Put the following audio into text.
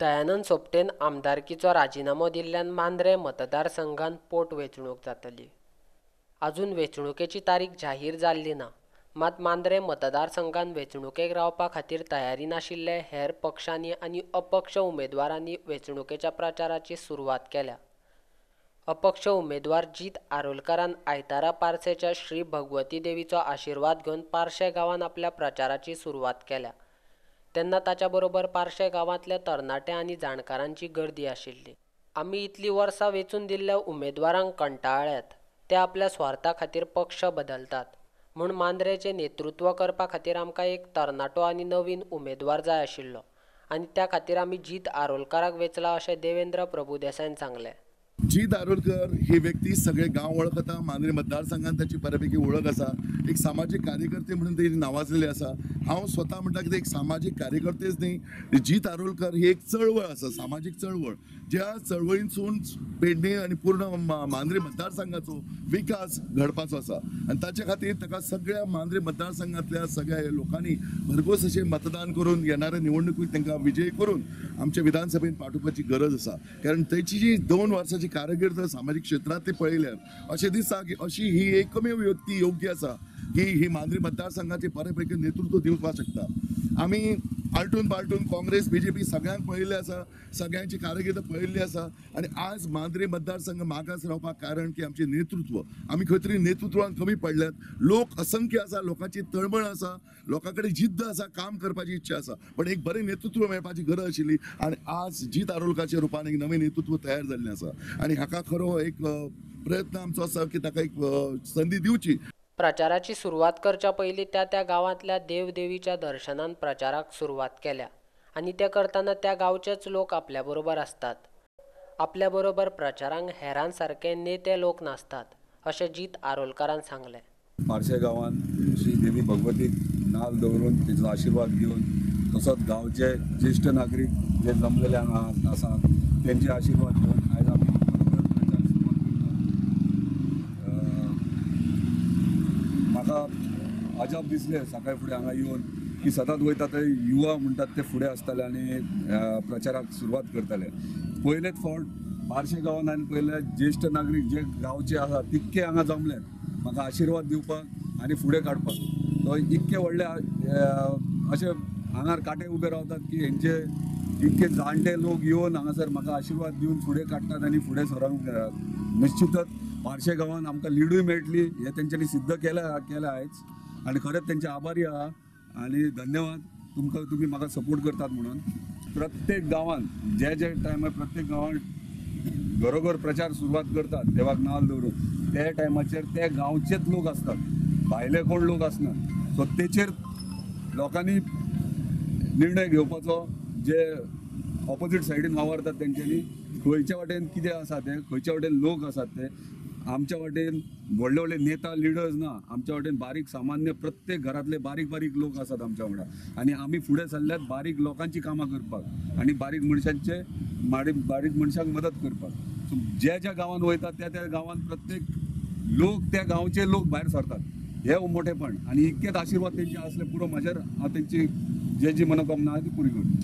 दयानंद सोपटेन आमदारकीचो राजिनामो दिल्ल्यान मांद्रें मतदारसंघांत पोटवेंचणूक जातली. अजून वेंचणुकेची तारीख जाहीर जाल्ली ना. मात मांद्रें मतदारसंघांत वेंचणुकेक रावपा खातीर तयारी नाशिल्ले हेर पक्षांनी आनी अपक्ष उमेदवारांनी वेंचणुकेच्या प्रचाराची सुरवात केल्या. अपक्ष उमेदवार जीत आरोलकारान आयतारा पार्सेच्या श्री भगवती देवीचो आशिर्वाद घेवन पार्से गांवांत आपल्या प्रचाराची सुरवात केल्या. तेन्ना ताच्या बरोबर पार्से गांवांतल्या तरणाट्या आनी जाणकारांची गर्दी आशिल्ली. आमी इतलीं वर्सां वेंचून दिल्ल्या उमेदवारांक कंटाळ्ळ्यात. ते आपल्या स्वार्था खातीर पक्ष बदलतात. म्हूण मांद्रेचें नेतृत्व करपा खातीर आमकां एक तरणाटो आनी नवीन उमेदवार जाय आशिल्लो आनी त्या खातीर आमी जीत आरोलकाराक वेंचला अशें देवेंद्र प्रभुदेसायन सांगलें. जीत आरोलकर ही व्यक्ती सगळे गांव वळखता. मांद्रे मतदारसंघात ताची बऱ्यापैकी वळख आसा. एक सामाजीक कार्यकर्ते म्हणून ते नावाजलेले आसा. हांव स्वता म्हणटा की एक सामाजीक कार्यकर्तेच न्ही, जीत आरोलकर ही एक चळवळ आसा, सामाजीक चळवळ, ज्या चळवळींतसून पेडणे आनी पूर्ण मांद्रे मतदारसंघाचो विकास घडपाचो आसा. आनी ताचे खातीर ताका सगळ्या मांद्रे मतदारसंघांतल्या सगळ्या लोकांनी भरघोस अशें मतदान करून येणाऱ्या निवडणुकीत तांकां विजयी करून आमच्या विधानसभेन पाठोवपाची गरज आसा. कारण ताची जी 2 वर्सांची कारकीर्द सामाजीक क्षेत्रांत ती पळयल्यार अशें दिसता की अशी ही एकमेव व्यक्ती योग्य आसा की ही मांद्रे मतदारसंघाचे बऱ्यापैकी नेतृत्व दिवपाक शकता. आमी आलटून पालटून काँग्रेस बीजेपी सगळ्यांक पळयल्ले आसा, सगळ्यांची कारकीर्द पळयल्ली आसा. आनी आज मांद्रे मतदारसंघ मागास रावपाक कारण की आमचें नेतृत्व, आमी खंय तरी नेतृत्वान कमी पडल्यात. लोक असंख्य आसा, लोकांची तळमळ आसा, लोकां कडेन जिद्द आसा, काम करपाची इच्छा आसा, पण एक बरें नेतृत्व मेळपाची गरज आशिल्ली. आनी आज जीत आरोलकाच्या रुपान एक नवें नेतृत्व तयार जाल्लें आसा. आनी हाका खरो एक प्रयत्न आमचो आसा की ताका एक संदी दिवची. प्रचाराची सुरवात करच्या पयलीं त्या त्या गांवांतल्या देवदेवीच्या दर्शनान प्रचाराक सुरवात केल्या आनी ते करतना त्या गांवचेच लोक आपल्या बरोबर आसतात. आपल्या बरोबर प्रचारांक हेरां सारके नेते लोक नासतात अशें जीत आरोलकारान सांगलें. पार्से गांवांत श्री देवी भगवतीक नाल दवरून तेचो आशिर्वाद घेवन तसोच गांवचे ज्येश्ठ नागरीक जे जमलेले हांगा आसा तेंचे आशिर्वाद घेवन आयज आमी प्रचार सुरवात करता. म्हाका अजाप दिसलें सकाळी फुडें हांगा येवन की सदांच वयता ते युवा म्हणटात ते फुडें आसताले आनी प्रचाराक सुरवात करताले. पयलेच फावट पार्से गांवांत हांवें पयले ज्येश्ठ नागरीक जे गांवचे आसा तितके हांगा जमले म्हाका आशिर्वाद दिवपाक आनी फुडें काडपाक. तो इतके व्हडले अशे आंगार कांटे उबे रावतात की हेंचे इतके जाणटे लोक येवन हांगासर म्हाका आशिर्वाद दिवन फुडें काडटात आनी फुडें सरोंक. निश्चितच पार्से गांवांत आमकां लिडूय मेळटली हें तेंच्यांनी सिद्ध केलें आयज आनी खरेंच तेंचे आभारी आहा आनी धन्यवाद तुमकां, तुमी म्हाका सपोर्ट करतात म्हणून. प्रत्येक गांवांत जे जे टायमार प्रत्येक गांवांत घरोघर प्रचार सुरवात करतात देवाक नाल दवरून त्या टायमाचेर ते गांवचेच लोक आसतात, भायले कोण लोक आसनात. सो तेचेर लोकांनी निर्णय घेवपाचो, जे ऑपोजीट सायडीन वावरतात तेंच्यांनी खंयच्या वाटेन कितें आसा तें, खंयच्या वाटेन लोक आसात ते. आमच्या वाटेन व्हडले व्हडले नेता लिडर्स ना, आमच्या वाटेन बारीक सामान्य प्रत्येक घरांतले बारीक बारीक लोक आसात आमच्या वांगडा. आनी आमी फुडें सरल्यात बारीक लोकांची कामां करपाक आनी बारीक मनशांचे बारीक मनशांक मदत करपाक. सो ज्या ज्या गांवांत वयता त्या त्या गांवांत प्रत्येक लोक त्या गांवचे लोक भायर सरतात हे मोठेपण आनी इतकेच आशिर्वाद तेंचे आसले पुरो म्हाजेर. हांव तेंची जे जी मनोकामना आहा ती पुरी करता.